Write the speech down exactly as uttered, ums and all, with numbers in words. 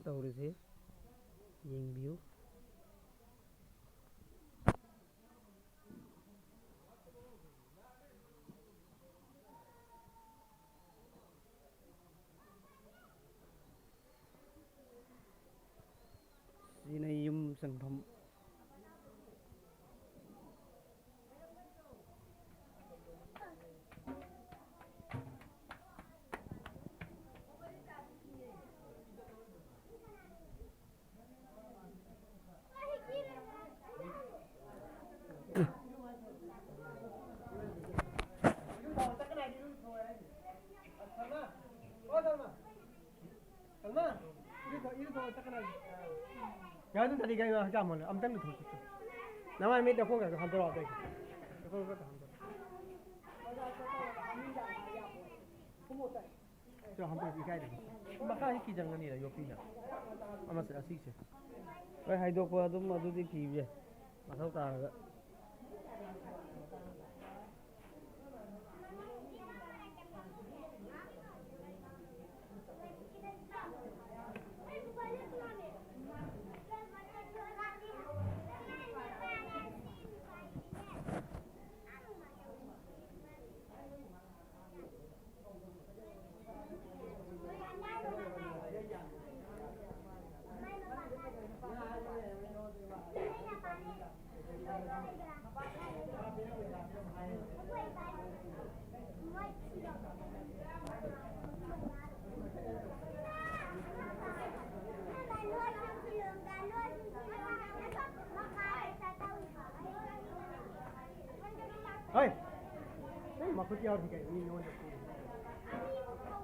ꯇꯧꯔꯤꯁꯤ ꯌꯦꯡꯕꯤꯌꯨ꯫ ꯁꯤꯅ ꯌꯨꯝ ꯆꯪꯐꯝ꯫ ꯌꯥ, ꯑꯗꯨꯝ ꯊꯥꯗꯤ ꯀꯩꯅꯣ ꯍꯛꯆꯥꯡ ꯃꯣꯠꯂꯦ꯫ ꯑꯝꯇꯪ ꯂꯨꯊꯣꯛ ꯆꯠꯁꯤ꯫ ꯅꯃꯥꯏ ꯃꯤꯠ ꯅꯈꯣꯡ ꯈꯔ ꯍꯥꯝꯗꯣꯔꯛꯑꯣ ꯑꯇꯩ꯫ ꯅꯈꯣꯡ ꯈꯔ ꯍꯥꯝꯗꯣꯔꯛꯑꯣ꯫ ꯆꯣ, ꯍꯥꯝꯗꯣꯛ ꯏꯀꯥꯏꯗꯦ꯫ ꯃꯈꯥꯁꯤ ꯀꯤꯖꯪꯒꯅꯤꯗ ꯌꯣꯠꯄꯤꯅ꯫ ꯑꯃꯁꯦ ꯑꯁꯤꯁꯦ꯫ ꯍꯣꯏ, ꯍꯥꯏꯗꯣꯛꯄ ꯑꯗꯨꯝ ꯑꯗꯨꯗꯤ ꯐꯤꯁꯦ ꯃꯊꯧ ꯇꯥꯔꯒ꯫ ꯍꯣꯏ꯫ ꯅꯪ ꯃꯈꯨꯠ ꯌꯥꯎꯔꯤ ꯀꯩꯅꯣ? ꯃꯤ ꯃꯤꯉꯣꯟꯗ ꯄꯨ꯫